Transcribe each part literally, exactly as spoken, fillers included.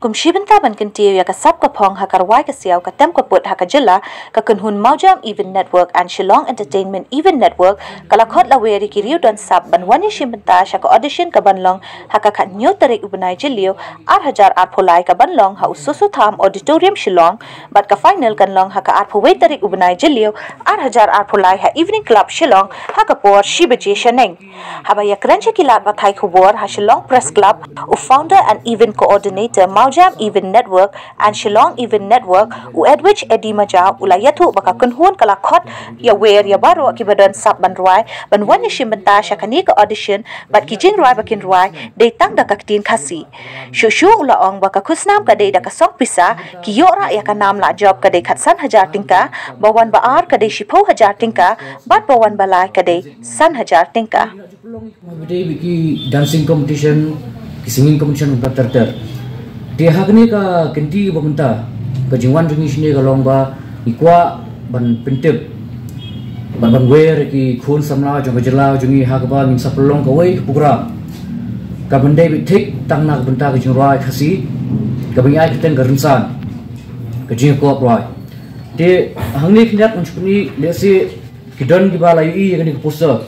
Kum shi bynta ban kyntiew ïa ka sap ka phong ha ka rwai ka siaw ka tem ka put ha ka jylla, ka kynhun Mawjam Event Network and Shillong Entertainment Event Network ka la khot la wer ïa ki riew don sap ban wan ïashim bynta sha ka audition ka ban long ha ka khathynñiew tarik u bnai Jylliew ar hajar arphew lai ka ban long ha u Soso Tham Auditorium Shillong, bad ka final kan long ha ka arphew wei tarik u bnai Jylliew ar hajar arphew lai ha Evening Club Shillong ha ka por shi baje shaneng. Haba ïakren sha ki lad pathai khubor ha Shillong Press Club, u founder and event coordinator Mawjam Event Network and Shillong Event Network, u Edwidge Eddie Majaw, u la ïathuh ba ka kynhun ka la khot ïa wer ïa baroh kiba don sap ban rwai ban wan ïashim bynta sha kane ka audition, bad ki jingrwai ba kin rwai dei tang da ka ktien Khasi. Shuh shuh u la ong ba ka khusnam ka dei da ka song pisa, ki ïoh rah ïa ka nam lah jop ka dei khatsan hajar tyngka, ba wan ba ar ka dei shiphew hajar tyngka, bad ba wan ba lai ka dei san hajar tyngka. Ba dei bad ki dancing competition, ki singing competition, kumta ter ter. Te ha kane ka kynti ba mynta, ka jingwan jong ngi shane ka long ba ngi kwah ban pyntip, ban ban wer ki khun samla jong ka jylla jong ngi ha kaba ngin sa pynlong kawei ka program ka ban dei bad thik tang na ka bynta ka jingrwai Khasi, ka ban ïai kyrteng ka rynsan, ka jingkop rwai. Te hangne khyndiat ngan shu pyni lehse ki don kiba la ïohi ïa kane ka poster.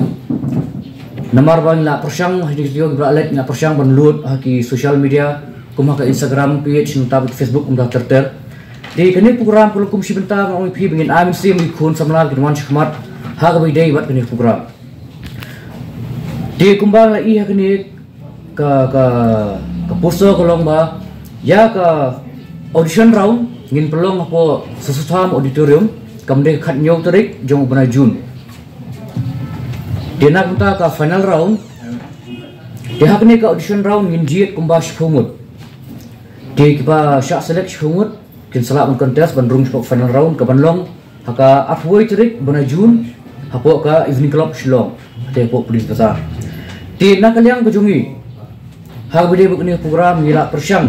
Namar ba ngi la pyrshang, ha ki video kiba la leit ngi la pyrshang ban lut ha ki social media, kum ha ka Instagram page, nangta bad Facebook, kumta ter ter. Te kane ka program ka long kum shi bynta, nga ong ïa phi ba ngin ai mynsiem ïa ki khun samla ba kin wan shakhmat ha kaba ïadei bad kane ka program. Te kumba la ïohi ha kane ka, ka, ka poster ka long ba ïa ka audition round ngin pynlong hapoh Soso Tham Auditorium, kam dei khathynñiew tarik jong u bnai June. Te na ka bynta ka final round, te ha kane ka audition round ngin jied kumba shiphew ngut. Te kiba shah select shiphew ngut kin sa lah ban contest ban rung shapoh final round ka ban long ha ka arphew wei tarik bnai June, hapoh ka Evening Club Shillong, te hapoh Police Bazar. Te na ka liang ka jong ngi, ha kaba ïadei bad kane ka program ngi la pyrshang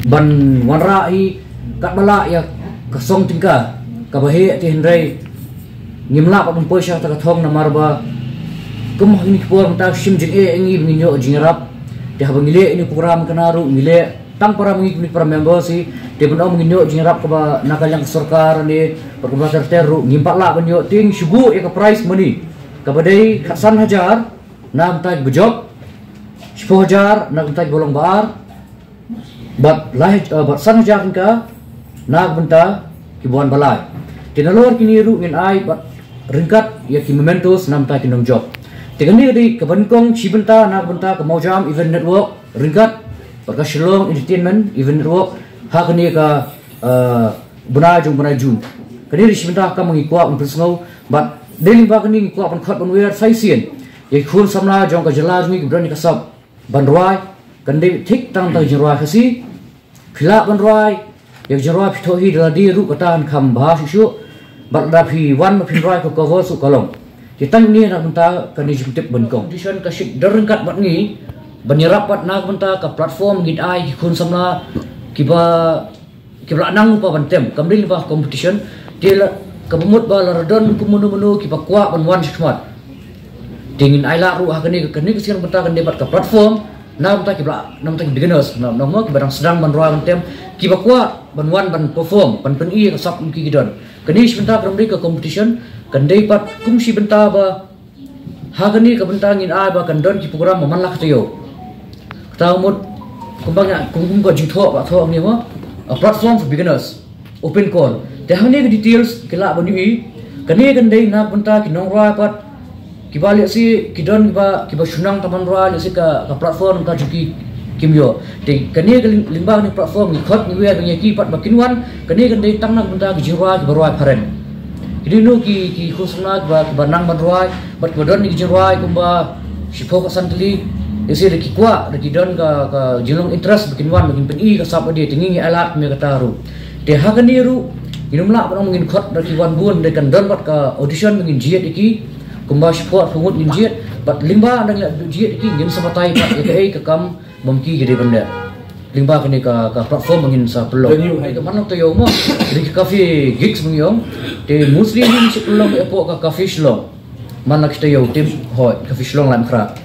ban wanrah hi katba lah ïa ka song tyngka kaba heh, te hynrei ngim lah pat ban poi sha kata ka thong namar ba kum ha kine ki por mynta shim jingeh ïa ngi ba ngin ïoh jingïarap. Te haba ngi leh ïa kane ka program kane ruh ngi leh tang para ngi, kine para member hi, te ban ong ngin ïoh jingïarap kaba na ka liang ka sorkar ne, bad kumba ter ter ruh ngim pat lah ban ïoh. Te ngi shu buh ïa ka prize money kaba dei khatsan hajar na ka bynta kiba jop, shiphew hajar na ka bynta kiba long ba ar, bad lai, eh, bad san hajar tyngka na ka bynta kiba wan ba lai. Te nalor kine ruh ngin ai bad ryngkat ïa ki mementos na ka bynta ki nongjop. Te kane ka dei kaba nyngkong shi bynta na ka bynta ka Mawjam Event Network ryngkat bad ka Shillong Entertainment Event Network ha kane ka, eh, bnai jong u bnai June. Kane dei shi bynta kaba ngi kwah ban pynsngew, bad dei lyngba kane ngi kwah ban khot ban wer sa shisien ïa ki khun samla jong ka jylla jong ngi kiba don ïa ka sap ban rwai, kan dei thik tang tang jingrwai Khasi. Phi lah ban rwai ïa ka jingrwai phi thoh hi da lade ruh kata kan kham bha shuh shuh. Bad lada phi wan ba phin rwai ka cover shuh ka long. Te tang ine na ka bynta kane jingtip ba nyngkong. Audition ka shu don ryngkat bad ngi ban ïarap bad na ka bynta ka platform ngin ai ki khun samla kiba, kiba la nang lypa ban tem, kam dei lypa competition. Te la, kaba mut ba lada don kum mano mano kiba kwah ban wan shakhmat, te ngin ailad ruh ha kane, kane ka sien bynta kan dei bad ka platform na ka bynta kiba la, na ka bynta ki beginners, na, na mo kiba dang sdang ban rwai ban tem, kiba kwah ban wan ban perform, ban pyni ïa ka sap jong ki, ki don. Kane shi bynta kam dei ka competition, kan dei pat kum shi bynta ba ha kane ka bynta ngin ai ba kan don ki program ba man la ka taïew. Kata ka mut kumba nga, kum, kum ka jingthoh ba thoh ngi mo, a platform for beginners, open call. Te hangne ka details ki lah ban ïohi. Kane kan dei na ka bynta ki nongrwai pat kiba lehse ki don kiba, kiba shu nang tang ban rwai lehse ka, ka platform ka jong ki kim ïoh. Te kane ka lyng-, lyngba kane ka platform ngi khot ngi wer ïa ki pat ba kin wan, kane kan dei tang na ka bynta ki jingrwai kiba rwai phareng. Kine ruh ki, ki khun samla kiba, kiba nang ban rwai bad kiba don ki jingrwai kumba shiphew khatsan tylli, lehse da ki kwah, da ki don ka, ka jinglong interest ba kin wan ba kin pyni ka sap ade, te ngi ngi ailad kum ïa kata ruh. Te ha kane ruh ngin ym lah ban ong ngin khot da ki wan bun, te kan don bad ka audition ba ngin jied ïa ki kumba shiphew arphew ngut ngin jied, bad lyngba da ngin jied ïa ki ngin sa batai pat ïa kaei ka kam ba ma ki ki dei ban leh. Lyngba kane ka, ka platform ba ngin sa pynlong. Venue. Ai ka man la ka taïew mo. Ri ka Cafe Gigs ba ngi ong. Te mostly ngin sa pynlong ïa pok ka Cafe Shillong. Man la ka taïew te hoi Cafe Shillong Laitumkhrah.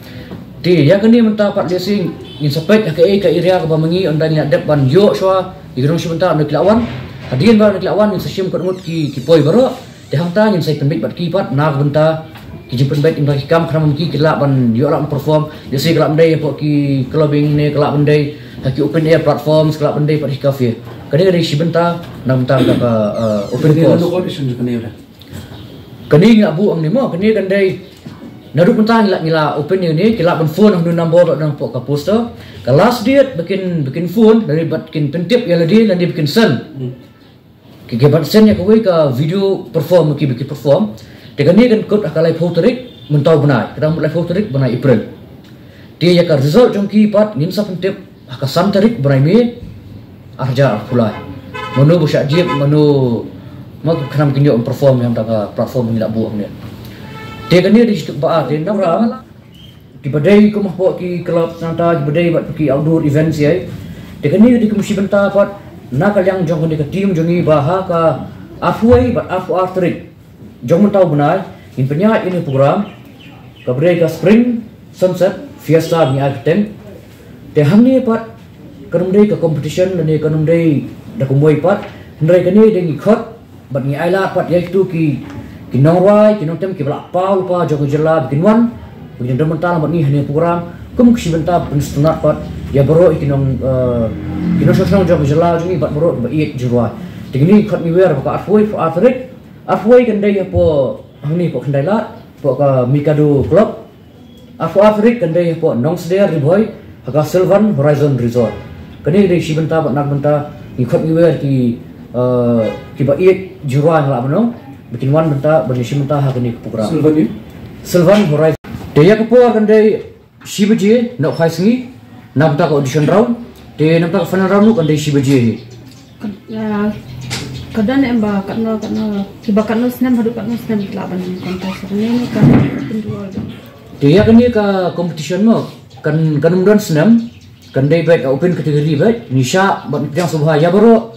Te ïa kane mynta pat lehse ngin sa peit ha kaei ka area kaba ma ngi ynda ngin ïa dep ban ïoh shuwa ïa ki nongshim bynta ynda ki la wan. Hadien ba ynda ki la wan ngin sa shim katkum ki, ki poi baroh. Te hangta ngin sa ïa pynbeit bad ki pat na ka bynta ki jingpynbeit ïa ki kam khnang ba ki, ki lah ban ïoh lah ban perform. Lehse ka lah ban dei hapoh ki clubbing ne ka lah ban dei ha ki open air platforms, ka lah ban dei pat ha ki cafe. Kane ka dei shi bynta na ka bynta ka, ka, uh, open course. Kane ngi la buh hangne mo, kane kan dei naduh mynta ngi la, ngi la open ïa kane, ki lah ban phone ha une u number ba don hapoh ka poster. Ka last date ba kin, ba kin phone, lane ba kin pyntip ïa lade, lane ba kin send. Ki, ki ban send ïa kawei ka video perform, ki, ki perform. Te kane kan kut ha ka laiphew tarik mynta u bnai, ka dang mut laiphew tarik bnai April. Te ïa ka result jong ki pat ngin sa pyntip ha ka san tarik bnai May ar hajar arphew lai. Mano ba shah jied, mano, ma ki khnang kin ïoh perform ïa kata ka platform ngi la buh hangne. Te kane dei shi tip ba ar, te namar kiba dei kum hapoh ki club nangta kiba dei bad ki outdoor events ïa. Te kane ka dei kum shi bynta pat na ka liang jong kane ka team jong ngi ba ha ka arphew wei bad arphew ar tarik jong mynta u bnai ngin pynïaid ïa une u program kaba dei ka Spring Sunset Fiesta ngi ai kyrteng. Te hangne pat kan ym dei ka competition lane kan ym dei da kumwei pat, hynrei kane dei ngi khot bad ngi ai lad pat ïa kito ki, ki nongrwai, ki nongtem kiba la paw lypa jong ka jylla ba kin wan ba kin ïadon bynta lang bad ngi ha une u program kum ka shi bynta pynsngewtynnat pat ïa baroh ki nong, eh, ki nongshong shnong jong ka jylla jong ngi bad baroh kiba ïeit jingrwai. Te kine ngi khot ngi wer ba ka arphew wei, arphew ar tarik, arphew wei kan dei hapoh hangne hapoh Khyndai Lad hapoh ka Mikado Club. Arphew ar tarik kan dei hapoh Nongsder Ri Bhoi ha ka Sylvan Horizon Resort. Kane ka dei shi bynta bad na ka bynta ngi khot ngi wer ki, eh, kiba ïeit jingrwai ha la mynno ba kin wan bynta ban ïashim bynta ha kane ka program. Sylvan ïa? Sylvan Horizon. Te ïa ka por kan dei shi baje nohkhai sngi na ka bynta ka audition round. Te na ka bynta ka final round ruh kan dei shi baje hi. Ka, ah, ka don em ba katno, katno, kiba katno snem haduh katno snem ki lah ban contest. Kane ne ka pynduh. Te ïa kane ka competition mo kan, kan ym don snem, kan dei beit open category beit, ngi shah ban pdiang sngewbha ïa baroh.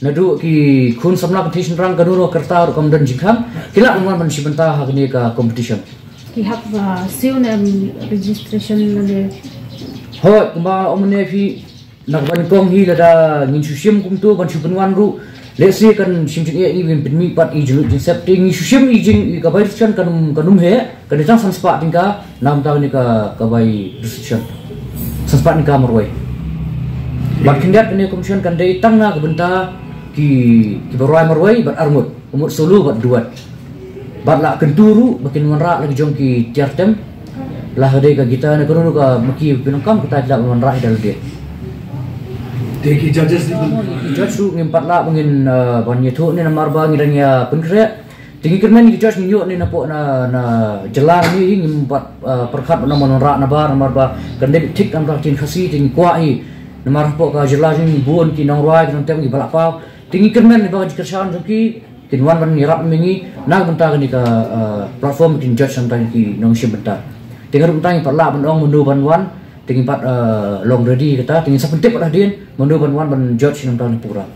Naduh ki khun samla kynthei shynrang kano kano ka rta ruh kam don jingkhang, ki lah ban wan ban shim bynta ha kane ka competition. Ki hap ba siew ne em registration ne em? Hooid, kumba ong mynne phi, na kaba nyngkong hi lada ngin shu shim kumto ban shu pynwan ruh, lehse kan shim jingeh ïa ngi ban pynmih pat ïa ki jinglut jingsep, te ngi shu shim ïa ki jing, ïa ka bai restriction kan ym, kan ym heh, kan dei tang san spah tyngka na ka bynta kane ka, ka bai restriction. San spah tyngka marwei. Bad khyndiat kane ka competition kan dei tang na ka bynta ki, kiba rwai marwei bad arngut. Ka mut solo bad duet. Bad la kyntu ruh ba kin wanrah la ki jong ki tiar tem. La ka dei ka guitar ne kano kano ka maki pynlong kam, kata ki lah wanrah ïa lade. Te ki judges ne? Ki judge ruh ngim pat lah ba ngin, eh, ban ïathuh ne namar ba ngi dang ïa pynkhreh. Te ngi kyrmen ïa ki judge ngi ïoh ne napoh na, na jylla ngi, ngim pat, eh, pyrkhat ban ong ban wanrah nabar namar ba kan dei thik namar ka ktien Khasi, te ngi kwah hi namar hapoh ka jylla jong ngi bun ki nongrwai, ki nongtem, kiba la paw. Te ngi kyrmen lyngba ka jingkyrshan jong ki, kin wan ban ïarap ma ngi na ka bynta kane ka, uh, platform kin judge na ka bynta ki nongshim bynta. Te nga ruh mynta ngim pat lah ban ong mano ban wan, te ngim pat, uh, long ready kata, te ngin sa pyntip pat hadien mano ban wan ban judge na ka bynta kane ka program.